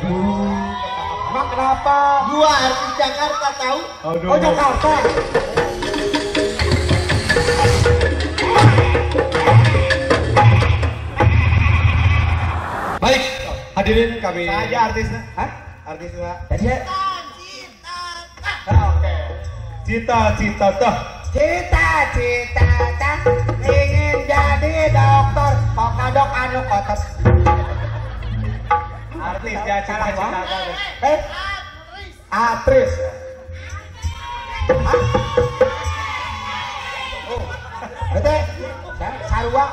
Aduh. Emang kenapa? Gua artis Jakarta tahu? Aduh. Oh Jakarta. Baik, hadirin kami. Saja artisnya. Hah? Artisnya. Cita-cita. Oke. Cita-cita tah. Cita-cita tah ingin jadi dokter, kok kadok anu kotos. Artis ya, cita-cita. Eh? Aktris. Hah? Oh. Berarti sarua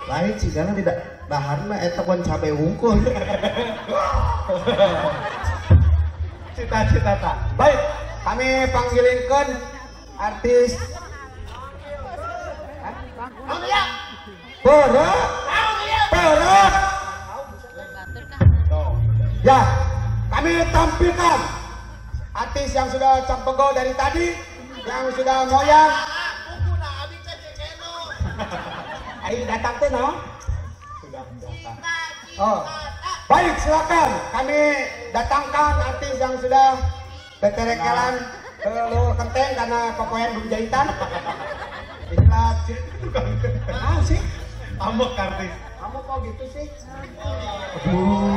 lain cigana tidak daharna eta pon cabe wungkul. Cita-cita tak. Baik, kami panggilinkan artis. Borok. Borok. Ya, kami tampilkan artis yang sudah campego dari tadi, yang sudah ngoyang. Ayo datang tuh, no? Sudah datang. Oh. Baik, silakan. Kami datangkan artis yang sudah beterekelan ke luar kenteng karena pokoknya belum jahitan. Inilah ah sih. Amuk artis. Kamu kok gitu sih? Aduh.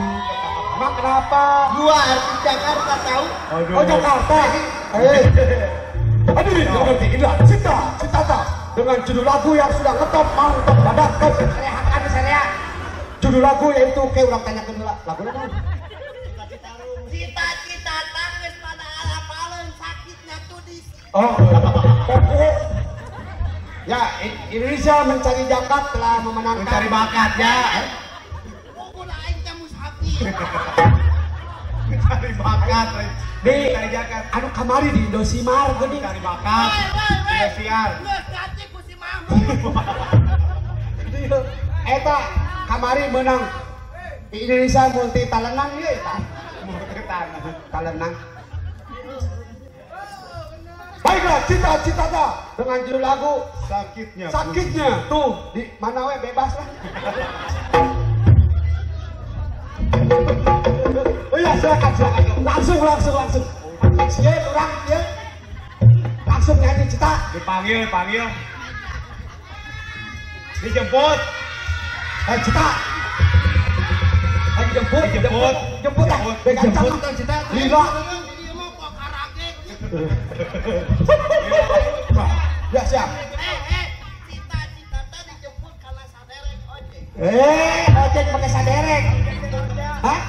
Emang kenapa? Gua artis Jakarta tahu? Aduh. Oh Jakarta. Eh. Aduh, ngerti. Inilah Cita-Cita dengan judul lagu yang sudah ngetop mantap dadak top rehakan saya. Judul lagu yaitu kayak ulang tanyakeun heula. Laguna naon? Cita-cita tangis pada alapaleun sakitnya tuh di. Oh. Ya, Indonesia mencari bakat telah memenangkan. Mencari bakat ya. Mencari bakat. Di mencari bakat. Anu kamari di Indosimar geuning. Mencari bakat. Indosiar. Eta kamari menang di Indonesia multi talenang ieu eta. Multi talenang. Baiklah, Cita-Cita dengan judul lagu Sakitnya. Sakitnya tuh di mana we bebas lah. Oh iya, silakan silakan. Langsung langsung langsung. Siap orang ya. Langsung nyanyi Cita. Dipanggil, panggil. Dijemput. Cita. Jemput, dijemput. Jemput ah. Jemput Cita. Lila. Ya siap. Cita-cita dijemput karena saderek ojek. Ojek pakai saderek. Hah?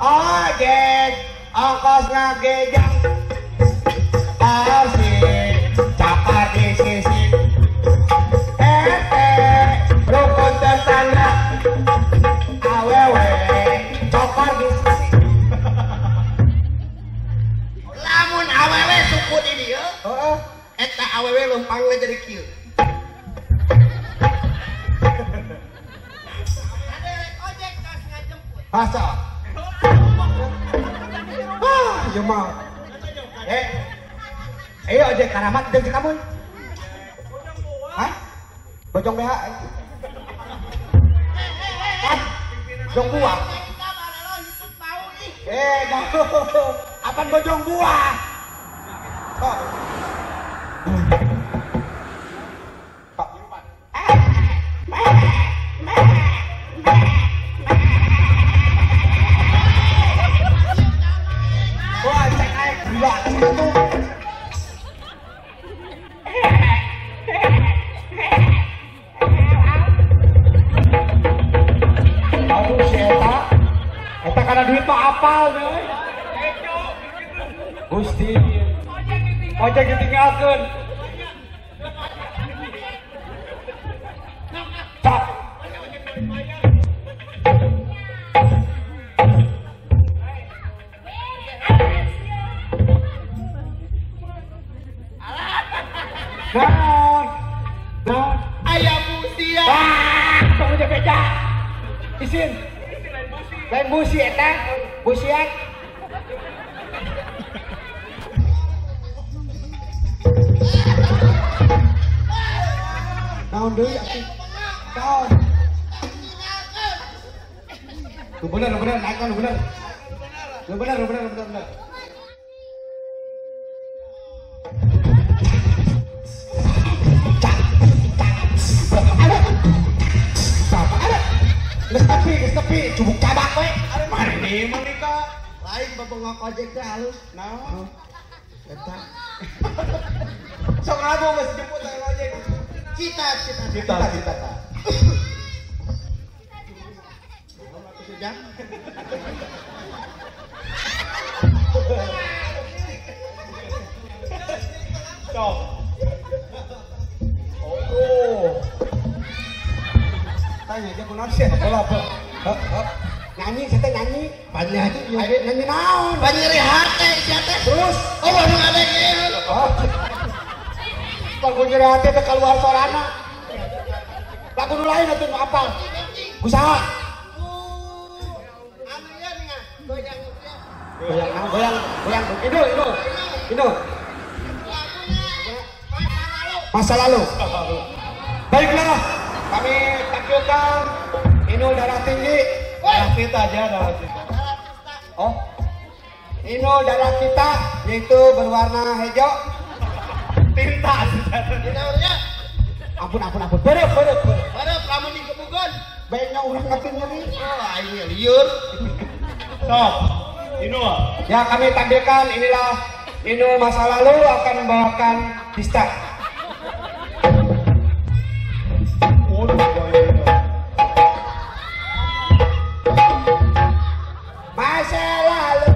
Ojek ongkos ngagejang. Arsik cakar di sisi. RT rukun tetangga. Awewe cokor di sisi. Lamun awewe suku di dieu, heeh. Eta awewe leumpangna jadi kieu. Saderek ojek tos ngajemput. Asa. Ah, ieu mah. Ojek karamat jeung si kamu. Hah? Bojong BH. Bojong buah. Apaan bojong buah? Kok. Wah, cek air gila satu. Aduh si eta, eta karena duit mah apal deh. Gusti, ojek ditinggalkeun. Cak. Naon? Naon? Aya busia. Ah, tong aja beca. Isin. Lain busi eta, busian. Naon deui atuh? Naon? Tuh bener, bener, naik kan bener. Lu benar, lu benar, benar, benar. Geus tepi, geus tepi, cubuk cabak we. Mari menikah. Lain bebengok ojek teh halus. Naon? Eta. Sok ngaku geus jemput aya ojek. Cita, cita, cita, cita. Sudah. Sok. Oh. Tanya aja kunaon sih? Apa? Nyanyi, saya nyanyi. Panyanyi, nyanyi naon? Panyeri hate sia teh. Terus, oh nu ngadengkeun. Oh. Lagu nyeri hate teh keluar sorana. Lagu nu lain atuh nu apal. Usaha. Anu ieu nih, goyang goyang goyang goyang. Idul, idul. Idul. Masa lalu. Baiklah, kami tampilkan Inul darah tinggi. Darah kita aja, darah kita. Oh, Inul darah kita yaitu berwarna hijau. Tinta. Ampun, ampun, ampun. Berep, berep, berep. Berep, lamun digebugan. Baiknya urang ngerti nyeri. Oh, aing liur. Sok, Inul. Ya, kami tampilkan inilah Inul masa lalu akan membawakan Dista. Masa lalu.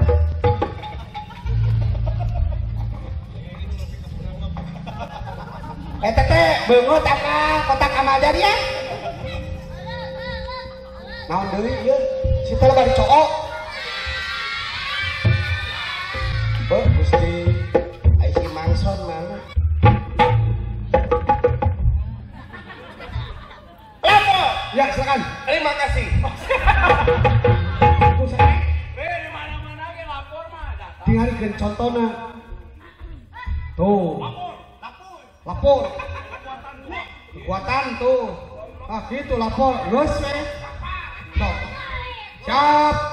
Teh beungeut apa kotak amal jariah? Naon deui ieu? Si teh bari cook. Beuh Gusti, ai si Mangson mana? Lapor. Ya, silakan. Terima kasih. Di mana-mana ge lapor mah datang. Tingalikeun contona. Tuh. Lapor, lapor. Kekuatan tuh. Ah gitu lapor. Geus we. Sok. Siap.